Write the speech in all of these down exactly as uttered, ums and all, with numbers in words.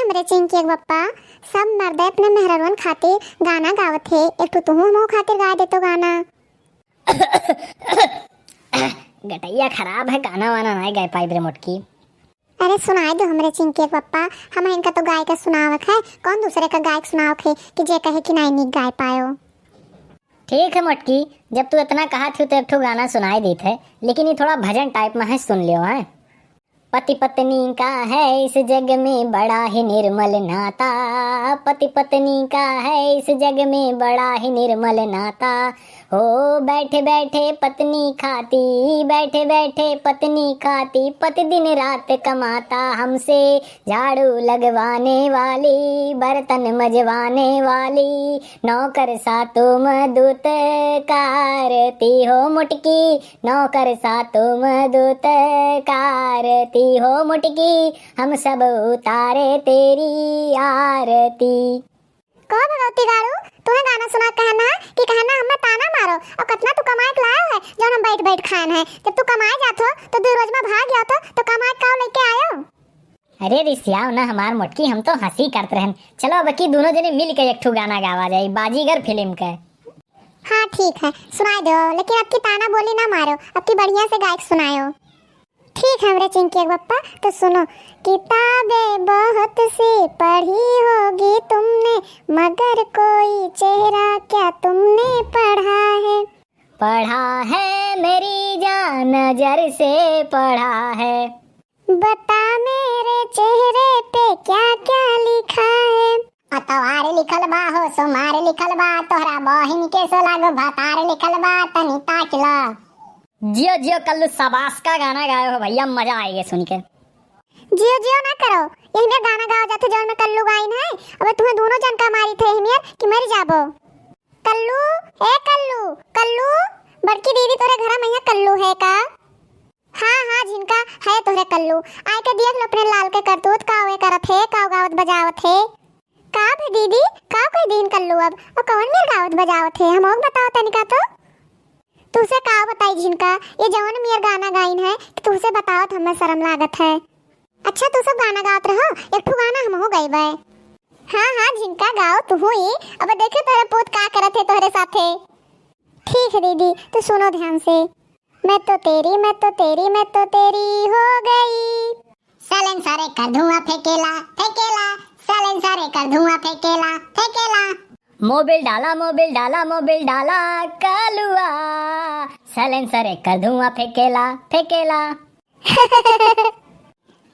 हमरे चिंकी के पप्पा, सब मर्दे अपने मेहररुअन खातिर गाना गावत हे, एक ठो तुहू हमहू खातिर गाय देतो गाना। गटैया खराब है, गाना वाना नाहीं गाय पाइब रे मोटकी। अरे सुनाए दो हमरे चिंकी के पप्पा, हम इनका तो गाय के सुनावक है, कौन दूसरे का गाय के सुनावक है कि जे कहे कि नाहीं नीक गाय पायो। ठीक है मोटकी, जब तू इतना कहत हो तो एक ठो गाना सुनाए देत है, लेकिन ये थोड़ा भजन type में है, सुन लियो है। पति पत्नी का है इस जग में बड़ा ही निर्मल नाता, पति पत्नी का है इस जग में बड़ा ही निर्मल नाता। हो बैठे बैठे पत्नी खाती, बैठे बैठे पत्नी खाती, पति दिन रात कमाता, हमसे झाड़ू लगवाने वाली, बर्तन मजवाने वाली, नौकर सा तुम दूत कारती हो मोटकी, नौकर सा तुम दूत कारती हो मोटकी, हम सब उतारे तेरी आरती। कहो भगवती गाड़ू, तुहे गाना सुना कहना है कि कहना हमें ताना मारो, और कितना तू कमाए के लायो है जौन हम बैठ बैठ खाएन है। जब तू कमाए जात हो तो दू रोज में भाग जात हो, तो कमाए का लेके आयो? अरे रिसियाओ ना हमार मोटकी, हम तो हंसी करत रहन। चलो अब की दोनों जने मिल के एक ठो गाना गावा जाए बाजीगर फिल्म के। हाँ ठीक है, सुनाए दो, लेकिन अब की ताना बोली ना मारो, अब की बढ़िया से गाय के सुनायो। ठीक है हमरे चिंकी के पप्पा, तो सुनो। किताबें बहुत सी पढ़ी होगी तुमने, मगर कोई चेहरा क्या तुमने पढ़ा है? पढ़ा है मेरी जान, नजर से पढ़ा है। बता मेरे चेहरे पे क्या क्या लिखा है? अतवार लिखल बा हो, सोमार लिखल बा, तोहरा बहिन के सोला गो भतार लिखल बा, तनी ताक ला। जियो जियो कल्लू, शाबाश का गाना गायो हो भैया, मजा आएगा सुन के। जियो जियो ना करो, यही में गाना गावा जात है जौन में कल्लू गाइन है। अब तुम्हें दोनों जन का मारी थे यही में कि मर जाबो। कल्लू, ए कल्लू, कल्लू, बड़की दीदी तोरे घर में यहाँ कल्लू है का? हाँ हाँ झिनका, है तोहरे कल्लू। आए के देख लो अपने लाल के करतूत, का वे करत है, का गावत बजावत है। का भे दीदी, का कह दीन कल्लू अब, और कौन मेर गावत बजावत है, हमहू के बताओ तनिका तो। तुसे का बताई झिनका, ये जवन मेर गाना गाइन है कि तुसे बतावत हमें शर्म लागत है। अच्छा तू सब गाना गावत रहो, एक ठो गाना हमहू गइबे। हाँ हाँ झिनका गाओ तुहू ही, अब देखे तोहरे पूत का करत है तोहरे साथे। ठीक है दीदी, तो सुनो ध्यान से। मैं तो तेरी, मैं तो तेरी, मैं तो तेरी हो गई। साइलेंसर एकर धुआं फेंकेला, फेंकेला, साइलेंसर एकर धुआं फेंकेला, फेंकेला। मोबिल डाला, मोबिल डाला, मोबिल डाला, कलुआ, साइलेंसर एकर धुआं फेंकेला, फेंकेला।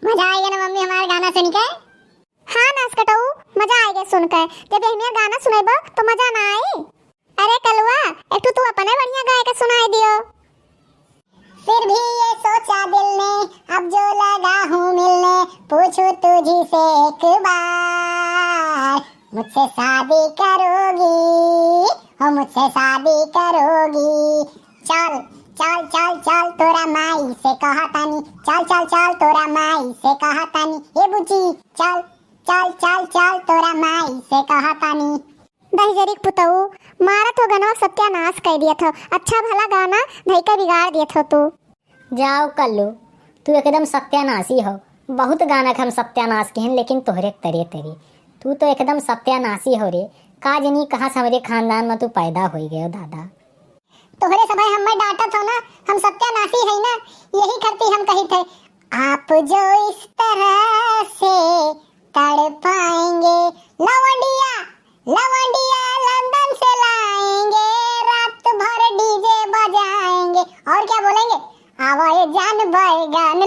मजा आएगा ना मम्मी हमारा गाना सुन के? हाँ नास कटऊ, मजा आएगा सुन के। जब ये हमें गाना सुनेबो तो मजा ना आई। अरे कलुआ, एक ठो तू अपने बढ़िया गाय के सुनाई दियो। फिर भी ये सोचा दिल ने, अब जो लगा हूँ मिलने, पूछूं तुझी से एक बार, मुझसे शादी करोगी, हो मुझसे शादी करोगी? चल, चल, चल, चल, तोरा माई से कहा तानी, चल, चल, चल, तोरा माई से कहा तानी, ए बुची, चल, चल, चल, चल, तोरा माई से कहा तानी। दहिजरी के पुतऊ, मारत हो गनवा सत्यानाश कर दिया था। अच्छा भला गाना धई के बिगाड़ दिया था तू। जाओ कल्लू, तू एकदम सत्यानाशी हो। बहुत गाना के हम सत्यानाश किहन, लेकिन तोहरे तरे तरे। तू तो एकदम सत्यानाशी हो रे। का जनी कहाँ से हमरे खानदान में तू पैदा होई गयो दादा। तोहरे सब है हमें डांटत हो ना, हम सत्यानाशी है ना, यही करती हम कही थे। आप जो इस तरह से तड़पाएंगे, लवंडिया, लवंडिया लंदन से लाएंगे, रात भर डीजे बजाएंगे। और क्या बोलेंगे? आवा ए जान बैगन